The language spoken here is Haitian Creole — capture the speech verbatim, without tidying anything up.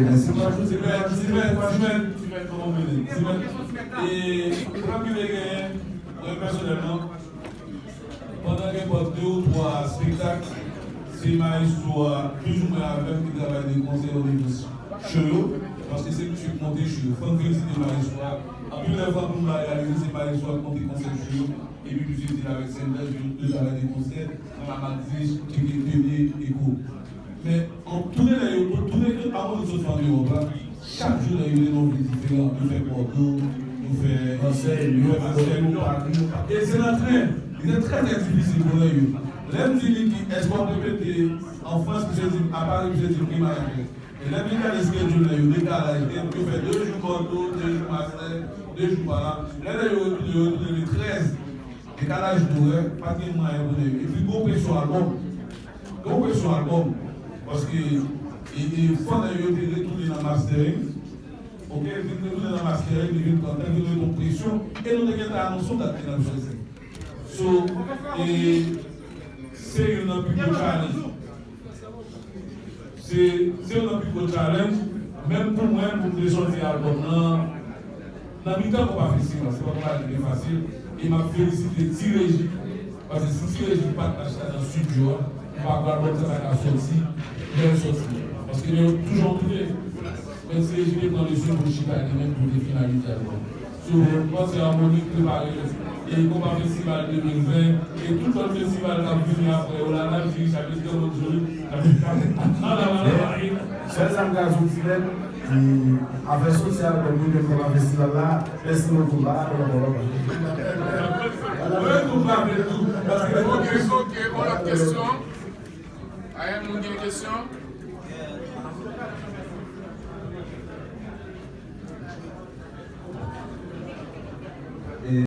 Mèsi. Ti mèt, ti mèt, ti mèt, ti mèt, kòman w rele? Ti mèt. E, pwoblèm ki te genyen, mwen pèsonèlman, pandan gen pòt de ou twa espektak, se mayestwo a, toujou mwen avè m ki travay de konsè o nivo cho yo, paske se misye ki monte cho yo. Fò n felisite mayestwo a. Anpil lè fwa pou m pa reyalize, se mayestwo a ki monte konsè cho yo. Epi misye di l avèk sèn nan, yo, yo travay de konsè, nan la matrice, ki te tene eko. Men, an, tou de lè yo, tou de, avan nou sot fè an Ewòp la, chak jou lè yo te nan yon vil diferan, yo fè Bòdo, yo fè Marsèy, yo fè Marsèy, yo fè Pari. E se nan tren, li te trè, trè difisil pou lè yo. Lè m di li ki, èske w ap repete an Frans, misye di m, a Pari, misye di m, wi, m ap repete. E lè m vin gade schedule nan yo, dekalaj, gen yo fè de jou Bòdo, de jou Marsèy, de jou pa la. Lè, lè yo retounen, yo retounen le trèz. Dekalaj dorè, pa t gen mwayen pou nèg yo. Epi gen yon presyon albòm. Gen yon presyon albòm. Paske, e, e, fò nèg yo te retounen nan mastering. Ok, vin retounen nan mastering, li vin pran tan, vin met yon presyon. E nou te gentan anonse yon dat ki n ap sòti. So, e, se youn nan pi gwo challenge. Se, se youn nan pi gwo challenge, menm pou mwen, pou m te sòti albòm nan, nan mitan konpa festival, se pa yon bagay ki te fasil, e m ap felisite Ti Reji, paske si Ti Reji pa t achta nan estidyo a, m pa kwè albòm sa ta ka sòti, jan l sòti. Paske yo toujou moute, men Ti Reji te pran mesye pou l chita li menm pou l te finalize albòm. Sou, panse Amoni prepare e konpa festival de mil ven e tout lòt festival k ap vini apre yo la, n ap di Richard Mestre Bonjoli, n ap di Richard. Ala, ala, ala. Sèl sa m ka di w, Ti Nèg, e afè sosyal, kòm nou menm konpa festival la, mèsi bokou, pa rapèl ankò lòt. Mwen tou, m rapèl tou, paske Ok, ok, yon lòt kesyon. Ayèm, nou gen kesyon?